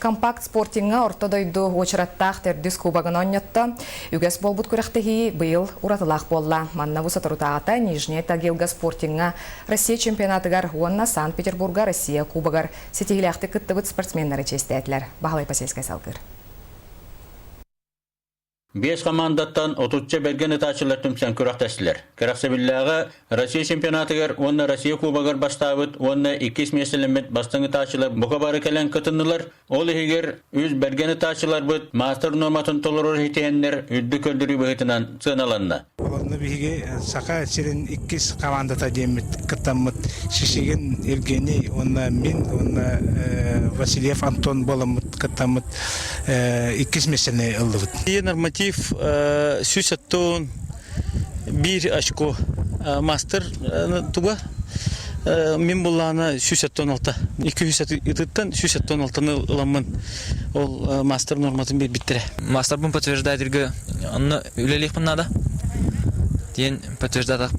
Компакт спортиҥҥа орто дойду уочараттаах төрдүс кубогын оонньотто. Үгэс буолбут күрэхтэһии быйыл уратылаах буолла. Манна бу соторутааҕыта Нижняя Тагилга спортиҥҥа Россия чемпионатыгар уонна Санкт-Петербурга Россия кубогар ситиһиилээхтик кыттыбыт спортсменнары чиэстээтилэр. Баһылай Посельскай салгыыр. Биэс хамаандаттан отучча бэргэн ытааччылар түмсэн күрэхтэстилэр. Кэрэхсэбиллээҕэ Россия чемпионатыгар уонна Россия кубогар бастаабыт уонна иккис миэстэлэммит бастыҥ ытааччылар бука бары кэлэн кытыннылар. Ол иһигэр үс бэргэн ытааччыларбыт маастар нуорматын толорор ситиһэннэр үрдүк көрдөрүү быһыытынан сыаналанна. Онно биһиги Саха сирин иккис командата диэммит кыттаммыт Шишигин Евгений уонна мин уонна Васильев Антон буоламмыт кыттаммыт иккис миэстэни ыллыбыт. Норматив сүүс оттон биир очко мастер туга мин буллаана 176 200 ытыттан 176 ыламмын ол мастер норматын биэрбиттэрэ. Мастербын подтверждать онно үлэлиэхпин наада диэн подтверждать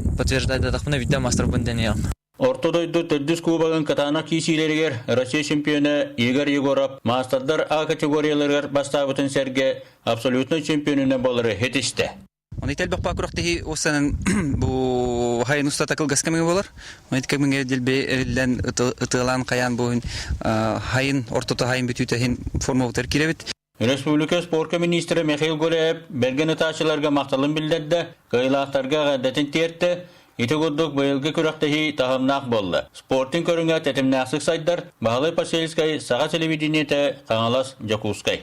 видя мастербын дэнийэм. Орто дойду төрдүс кубогын кытаанах киисиилэригэр Россия чемпиона Игорь Егоров маастардар А категорияларыгар бастаабытын сэргэ абсолютнай чемпионунан буолары ситистэ. Оны ител бақпа күрәхтеһи осанын бу хайын устата кылгас кэмҥэ буолар. Оны кэмҥэ дэлби эриллэн ытыалаан хайаан бу хайын ортото хайын бүтүүтэ формабытыгар киирэбит. Республика спорка министрэ Михаил Гуляев бэргэн ытааччыларга махталын биллэрдэ, кыайыылаахтарга эҕэрдэтин тиэртэ. Ити курдук быйылгы күрэхтэһии таһымнаах буолла. Спортинг көрүҥэ тэтимнээхтик сайдар. Баһылай Посельскай, Саха телевидениетэ, Хаҥалас, Дьокуускай.